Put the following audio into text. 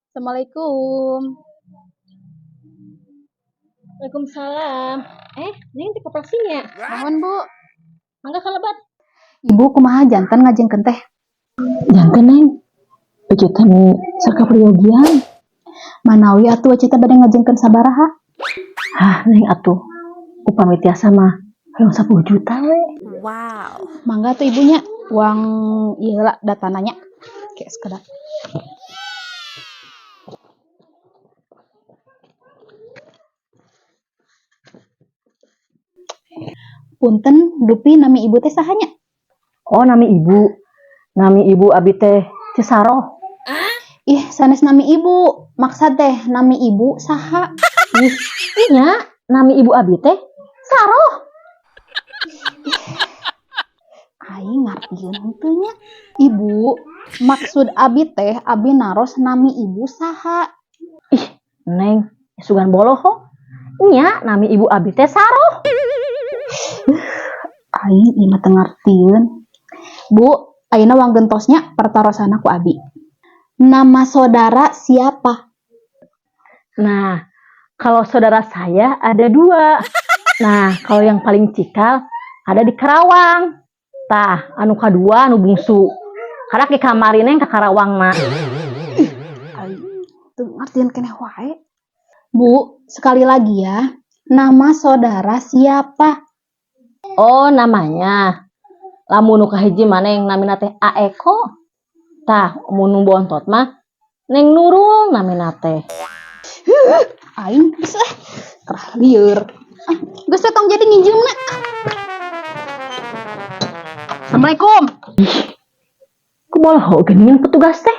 Assalamualaikum. Waalaikumsalam. Eh, Neng ti koperasinya. Nuhun, Bu. Mangga kalebet. Ibu, kumaha, janten ngajengkeun teh? Janten, Neng. Ece nu sarka peryogian. Manawi atuh ece teh bade ngajengkeun sabaraha? Hah, Neng, atuh. Upami tiasa mah hoyong 10 juta we. Wow. Mangga tuh, Ibu nya. Uang ieu heula, datana nya. Kayak sekedap. Punten, dupi nami Ibu teh saha nya? Oh, nami Ibu. Nami Ibu abi teh Cesaroh. Ih, sanes nami Ibu. Maksad teh nami Ibu saha? Ih, nya nami Ibu abi teh Saroh. Aing ngartieun henteu nya. Ibu, maksud abi teh abi naros nami Ibu saha? Ih, Neng, sugan boloho. Nya nami Ibu abi teh Saroh. Aing ieu mah teu ngartieun. Bu, ayeuna wang gentosnya pertarosana ku abi. Nama saudara siapa? Nah, kalau saudara saya ada dua. Nah, kalau yang paling cikal ada di Karawang. Tah, anu kadua anu bungsu. Karena ke kamari, Neng, ke Karawang mah. Aing teu ngartieun keneh wae. Bu, sekali lagi ya. Nama saudara siapa? Oh, namanya. Lamun nu kahiji mah, Neng, namina teh Aeko. Tah, mun nu bontot mah Neng Nurul namina teh. Aing geus lah. Kerah lieur. Ah, geus teh, tong jadi nginjeumna. Assalamualaikum. Ku boloho geuningan petugas teh.